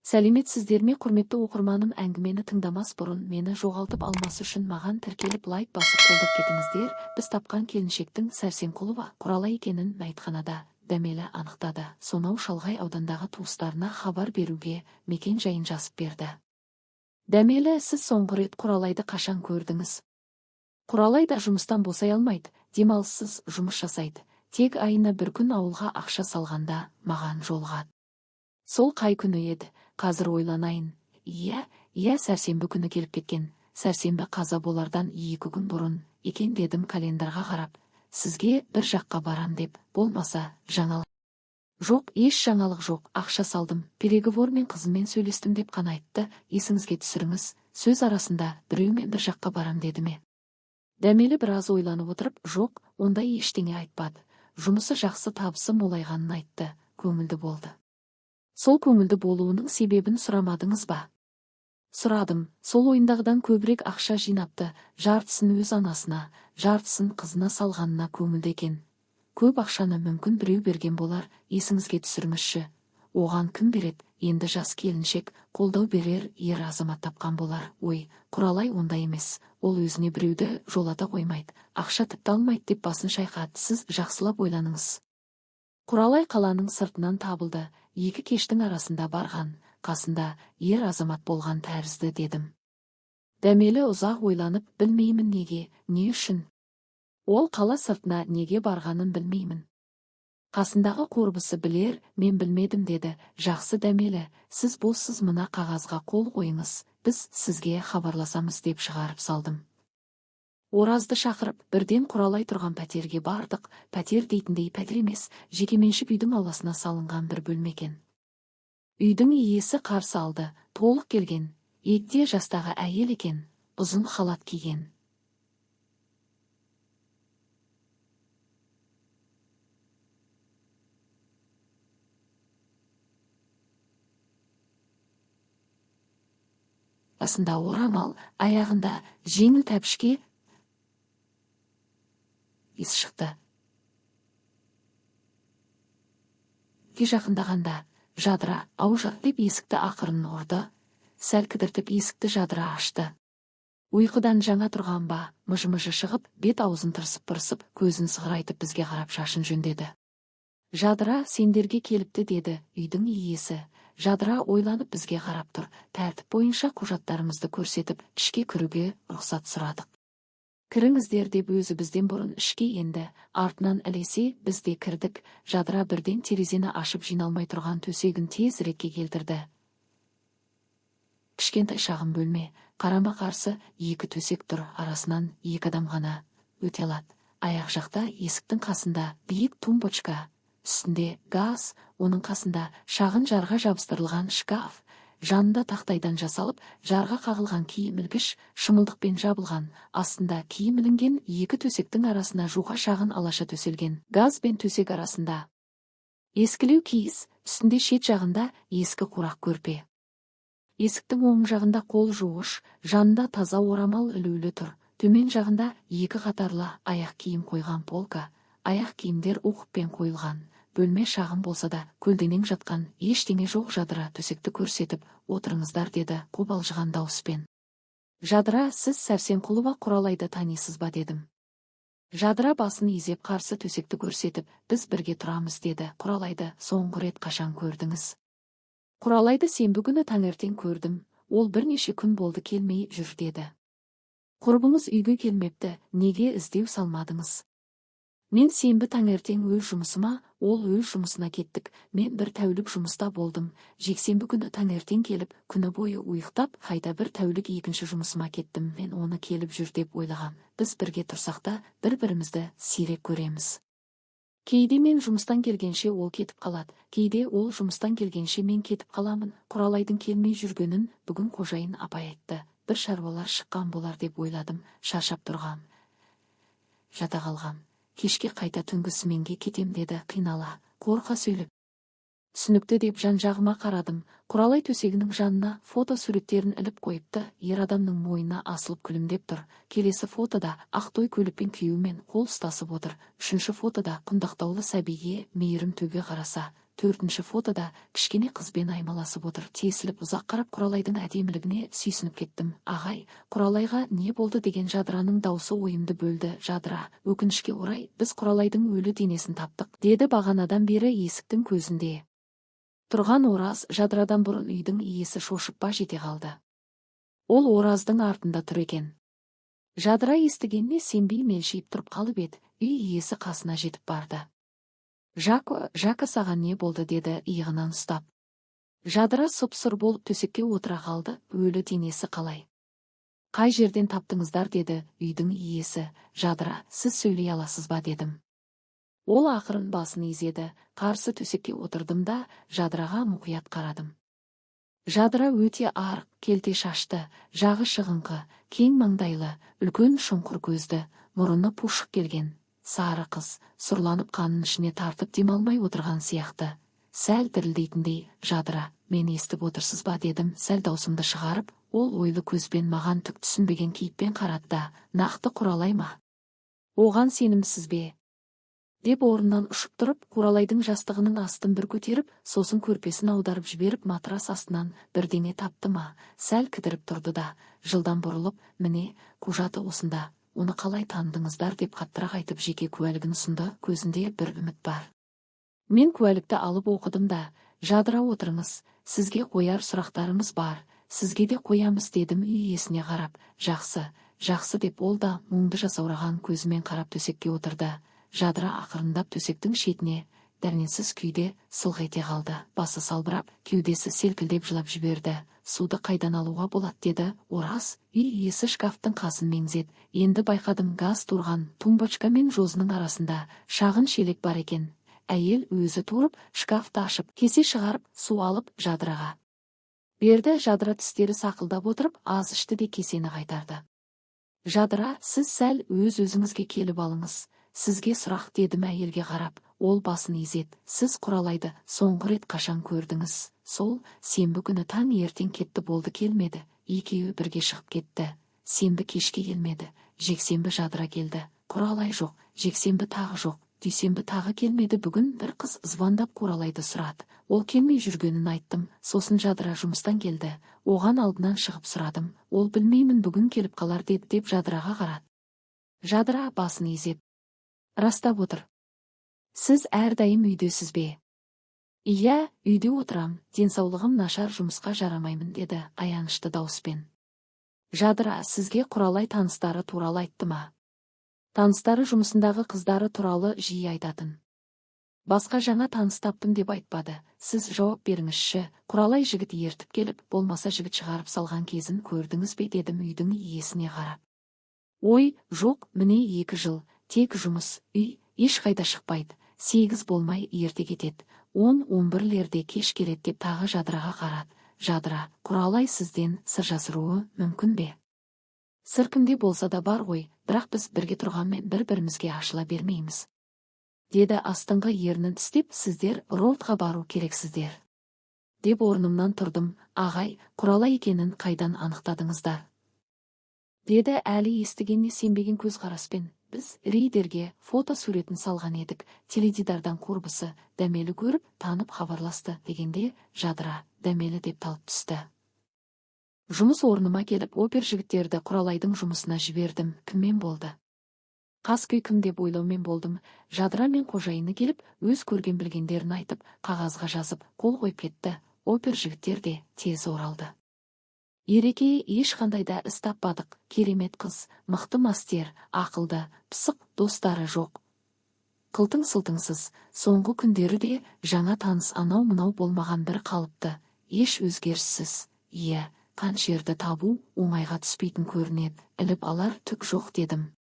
Сәлеметсіздер ме, құрметті оқырманым! Әңгімені тыңдамас бұрын мені жоғалтып алмас үшін маған тіркеліп, лайк басып, қолдап кетіңіздер. Біз тапқан келіншектің Сәрсенқұлова Құралай екенін мәйітханада Дәмелі анықтады. Сонау шалғай аудандағы туыстарына хабар беруге мекен жайын жазып берді. Дәмелі, сіз соңғы рет Құралайды қашан көрдіңіз? Құралай да жұмыстан босай алмайды, демалыссыз жұмыс жасайды. Тек айына бір күн ауылға ақша салғанда маған жолығады. Сол қай күні еді? Қазір ойланайын. Иә, иә, сәрсенбі күні келіп кеткен. Сәрсенбі қаза болардан 2 күн бұрын екен, дедім календарға қарап. Сізге бір жаққа барам деп, болмаса жаңалық? Жоқ, еш жаңалық жоқ. Ақша салдым, переговормен қызыммен сөйлестім деп қана айтты. Есіңізге түсіріңіз, сөз арасында біреумен бір жаққа барам деді ме? Дәмелі біраз ойланып отырып, жоқ, ондай ештеңе айтпады. Жұмысы жақсы, табысы молайғанын айтты, көңілді болды. Сол көңілді болуының себебін сұрамадыңыз ба? Сұрадым. Сол ойындағыдан көбірек ақша жинапты, жартысын өз анасына, жартысын қызына салғанына көңілді екен. Көп ақшаны мүмкін біреу берген болар, есіңізге түсіріңізші. Оған кім береді? Енді жас келіншек, қолдау берер ер азамат тапқан болар. Ой, Құралай ондай емес. Ол өзіне біреуді жолата қоймайды. Ақша тіпті алмайды, деп басын шайқады. Сіз жақсылап ойланыңыз. Құралай қаланың сыртынан табылды, екі кештің арасында барған, қасында ер азамат болған тәрізді, дедім. Дәмелі ұзақ ойланып, білмеймін неге, не үшін. Ол қала сыртына неге барғанын білмеймін. Қасындағы құрбысы білер, мен білмедім, деді. Жақсы, Дәмелі, сіз боссыз, мына қағазға қол қойыңыз, біз сізге хабарласамыз, деп шығарып салдым. Оразды шақырып, бірден Құралай тұрған пәтерге бардық. Пәтер дейтіндей пәтер емес, жекеменшік үйдің ауласына салынған бір бөлме екен. Үйдің иесі қарсы алды, толық келген, егде жастағы әйел екен, ұзын халат киген. Басында орамал, аяғында жеңіл тәпішке. Иіс шықты. Жақындағанда, «Жадыра, ау деп есікті ақырын ұрды. Сәл кідіртіп, есікті Жадыра ашты. Ұйқыдан жаңа тұрған ба, мыжы-мыжы шығып, бет аузын тырысып-пырысып, көзін сығырайтып бізге қарап шашын жөндеді. «Жадыра сендерге келіпті», — деді үйдің иесі. Жадыра ойланып бізге қарап тұр. Тәртіп бойынша құжаттарымызды көрсетіп, ішке кіруге рұқсат сұрадық. «Кіріңіздер», — деп өзі бізден бұрын ішке енді, артынан ілесе біз де кірдік. Жадыра бірден терезені ашып, жиналмай тұрған төсегін тез ретке келтірді. Кішкентай шағын бөлме, қарама-қарсы екі төсек тұр, арасынан екі адам ғана өте алады. Аяқ жақта есіктің қасында биік тумбочка, үстінде газ, оның қасында шағын жарға жабыстырылған шкаф, жанында тақтайдан жасалып, жарға қағылған киім ілгіш, шымылдықпен жабылған, астында киім ілінген. Екі төсектің арасына жұқа шағын алаша төселген. Газ бен төсек арасында ескілеу киіз, үстінде шет жағында ескі қурақ көрпе. Есіктің оң жағында қол жуғыш, жанында таза орамал ілулі тұр. Төмен жағында екі қатарлы аяқ киім қойған полка, аяқ киімдер уқыппен қойылған. Бөлме шағын болса да, көлденең жатқан ештеңе жоқ. Жадыра төсекті көрсетіп, «Отырыңыздар», — деді қобалжыған дауыспен. «Жадыра, сіз Сәрсенқұлова Құралайды танисыз ба?» — дедім. Жадыра басын изеп, қарсы төсекті көрсетіп, «Біз бірге тұрамыз», — деді. «Құралайды соңғы рет қашан көрдіңіз?» «Құралайды сенбі күні таңертең көрдім. Ол бірнеше күн болды келмей жүр», — деді. «Құрбыңыз үйге келмепті, неге іздеу салмадыңыз?» «Мен сенбі таңертең өз жұмысыма, ол өз жұмысына кеттік. Мен бір тәулік жұмыста болдым. Жексенбі күні таңертең келіп, күні бойы ұйықтап, қайта бір тәулік екінші жұмысыма кеттім. Мен оны келіп жүр деп ойлағам. Біз бірге тұрсақ та, бір-бірімізді сирек көреміз. Кейде мен жұмыстан келгенше ол кетіп қалады, кейде ол жұмыстан келгенше мен кетіп қаламын. Құралайдың келмей жүргенін бүгін қожайын апай айтты. Бір шаруалар шыққан болар деп ойладым. Шаршап тұрғам, жата қалғам. Кешке қайта түнгі сменге кетем», — деді қинала, қорқа сөйлеп. «Түсінікті», — деп жан-жағыма қарадым. Құралай төсегінің жанына фото суреттерін іліп қойыпты. Ер адамның мойнына асылып күлімдеп тұр. Келесі фотода ақ той көлікпен күйеуімен қол ұстасып отыр. Үшінші фотода құндақтаулы сәбиге мейірім төге қараса, Төртінші фотода кішкене қызбен аймаласып отыр. Тесіліп ұзақ қарап, Құралайдың әдемілігіне сүйсініп кеттім. Ағай, Құралайға не болды деген Жадыраның даусы ойымды бөлді. Жадыра, өкінішке орай, біз Құралайдың өлі денесін таптық, деді бағанадан бері есіктің көзінде тұрған Ораз. Жадырадан бұрын үйдің иесі шошып па жете қалды. Ол Ораздың артында тұр екен. Жадыра естігеніне сенбей мелшиіп тұрып қалып еді, үй иесі қасына жетіп барды. «Жако, Жако, саған не болды?» деді иығынан ұстап. Жадыра сұп-сұр болып төсекке отыра қалды. Өлі денесі қалай? Қай жерден таптыңыздар? деді үйдің иесі. Жадыра, сіз сөйлей аласыз ба? дедім. Ол ақырын басын изеді. Қарсы төсекке отырдым да, Жадыраға мұқият қарадым. Жадыра өте арық, келте шашты, жағы шығыңқы, кең маңдайлы, үлкен шұңқыр көзді, мұрыны пушық келген сары қыз. Сұрланып, қанын ішіне тартып демалмай отырған сияқты, сәл дірілдейтіндей. Жадыра, мені естіп отырсыз ба? дедім сәл даусымды шығарып. Ол ойлы көзбен маған түк түсінбеген кейіппен қарады да, нақты Құралай ма, оған сенімсіз бе? деп орнынан ұшып тұрып, Құралайдың жастығының астын бір көтеріп, сосын көрпесін аударып жіберіп, матрас астынан бірдеңе тапты ма, сәл кідіріп тұрды да, жылдам бұрылып, міне, құжаты осында, оны қалай таныдыңыздар? деп қаттырақ айтып, жеке куәлігін ұсынды. Көзінде бір үміт бар. Мен куәлікті алып оқыдым да, Жадыра, отырыңыз, сізге қояр сұрақтарымыз бар, сізге де қоямыз, дедім үй иесіне қарап. Жақсы, жақсы, деп ол да мұңды жасаураған көзімен қарап төсекке отырды. Жадыра ақырындап төсектің шетіне дәрменсіз күйде сылқ ете қалды. Басы салбырап, кеудесі селкілдеп жылап жіберді. Суды қайдан алуға болады? деді Ораз. Үй иесі шкафтың қасын меңзеді. Енді байқадым, газ тұрған тумбочка мен жозының арасында шағын шелек бар екен. Әйел өзі тұрып, шкафты ашып, кесе шығарып, су алып, Жадыраға берді. Жадыра тістері сақылдап отырып аз ішті де, кесені қайтарды. Жадыра, сіз сәл өз өзіңізге келіп алыңыз, сізге сұрақ, дедім әйелге қарап. Ол басын изеді. Сіз Құралайды соңғы рет қашан көрдіңіз? Сол сенбі күні таң ертең кетті, болды, келмеді. Екеуі бірге шығып кетті. Сенбі кешке келмеді. Жексенбі Жадыра келді, Құралай жоқ. Жексенбі тағы жоқ. Дүйсенбі тағы келмеді. Бүгін бір қыз звондап, Құралайды сұрады. Ол келмей жүргенін айттым. Сосын Жадыра жұмыстан келді. Оған алдынан шығып сұрадым. Ол білмеймін, бүгін келіп қалар деді, деп Жадыраға қарады. Жадыра басын изеп растап отыр. Сіз әрдайым үйдесіз бе? Иә, үйде отырам, денсаулығым нашар, жұмысқа жарамаймын, деді аянышты дауыспен. Жадыра, сізге Құралай таныстары туралы айтты ма? Таныстары жұмысындағы қыздары туралы жиі айтатын. Басқа жаңа таныс таптым деп айтпады. Сіз жауап беріңізші, Құралай жігіт ертіп келіп, болмаса жігіт шығарып салған кезін көрдіңіз бе, дедім үйдің иесіне қарап. Ой, жоқ, міне 2 жыл, тек жұмыс, үй, ешқайда шықпайды. 8 болмай ерте кетеді. 10-11-лерде кеш келеді, деп тағы Жадыраға қарады. Жадыра, Құралай сізден сыр жасыруы мүмкін бе? Сыр кімде болса да бар ғой, бірақ біз бірге тұрғанмен бір-бірімізге ашыла бермейміз, деді астыңғы ернін тістеп. Сіздер ротқа бару керексіздер, деп орнымнан тұрдым. Ағай, Құралай екенін қайдан анықтадыңыздар? деді әлі естігеніне сенбеген көзқараспен. Біз рейдерге фото суретін салған едік, теледидардан құрбысы Дәмелі көріп, танып хабарласты, дегенде Жадыра Дәмелі деп талып түсті. Жұмыс орныма келіп, опер жігіттерді Құралайдың жұмысына жібердім. Кіммен болды? Қаскөй кім деп ойлаумен болдым. Жадыра мен қожайыны келіп, өз көрген білгендерін айтып, қағазға жазып, қол қойып кетті. Опер жігіттер де тез оралды. Ереке, ешқандай да іс таппадық. Керемет қыз, мықты мастер, ақылды, пысық, достары жоқ. Қылтың-сылтыңсыз, соңғы күндері де жаңа таныс анау-мынау болмаған, бір қалыпты, еш өзгеріссіз. Иә, қаншерді табу оңайға түспейтін көрінеді, іліп алар түк жоқ, дедім.